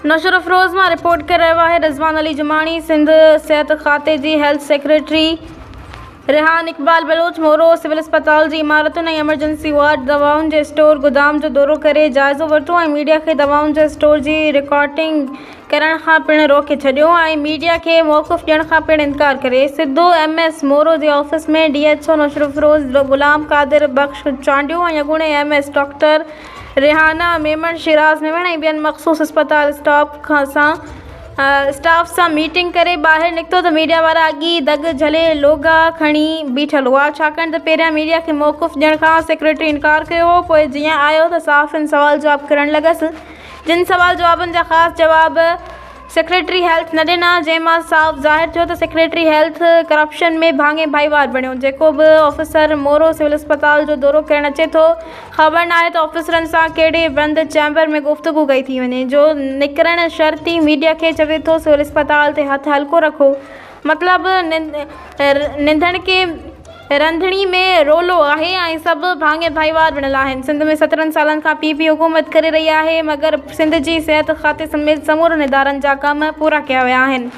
نوشهروفيروز مان رپورٽ ڪري رهيو آهي رضوان علي جماڻي سنڌ صحت کاتي جي health secretary Rehan Iqbal Baloch Moro civil اسپتال جي عمارتن ۽ ايمرجنسي وارڊ دوائن جي اسٽور گدام جو دورو ڪري جائزو ورتو ۽ ميڊيا کي دوائن جي اسٽور جي رڪارڊنگ ڪرڻ کان پڻ روڪي ڇڏيو ۽ ميڊيا کي موقف ڏيڻ کان پڻ انڪار ڪري سڌو ايم ايس مورو جي office ۾ D H O Naushahro Feroze Ghulam Qadir Bakhsh Chandio ۽ اڳوڻي M S doctor Rehana Memon, Shiraz Memon ۽ ٻين مخصوص اسپتال اسٽاف سان اسٽاف سان ميٽنگ ڪري ٻاهر نڪتو ته ميڊيا وارا اڳ ئي دڳ جهلي لوگا کڻي بيٺل هئا ڇاڪاڻ ته پهريان ميڊيا کي موقف ڏيڻ کان سيڪريٽري انڪار ڪيو هو پوء جيئن آيو ته صحافين سوال جواب ڪرڻ لڳس جن سوال جوابن جا خاص جواب سيڪريٽري هيلٿ نه ڏنا، جنهن مان صاف ظاهر ٿيو ته سيڪريٽري هيلٿ ڪرپشن ۾ ڀاڱي ڀائيوار بڻيو، جيڪو به آفيسر مورو سول اسپتال جو دورو ڪرڻ اچي ٿو، خبر ناهي ته آفيسرن سان ڪهڙي بند چيمبر ۾ گفتگو ڪئي ٿي وڃي، جو نڪرڻ شرط ئي ميڊيا کي چوي ٿو سول اسپتال تي هٿ هلڪو رکو، مطلب نڌڻڪي. رنڌڻي ۾ رولو آهي ۽ سڀ ڀاڱي ڀائيوار بڻيل آهن. سنڌ ۾ 17 سالن کان پي پي حڪومت ڪري رهي آهي مگر سنڌ جي صحت کاتي سميت سمورن ادارن جا ڪم پورا ڪيا ويا آهن.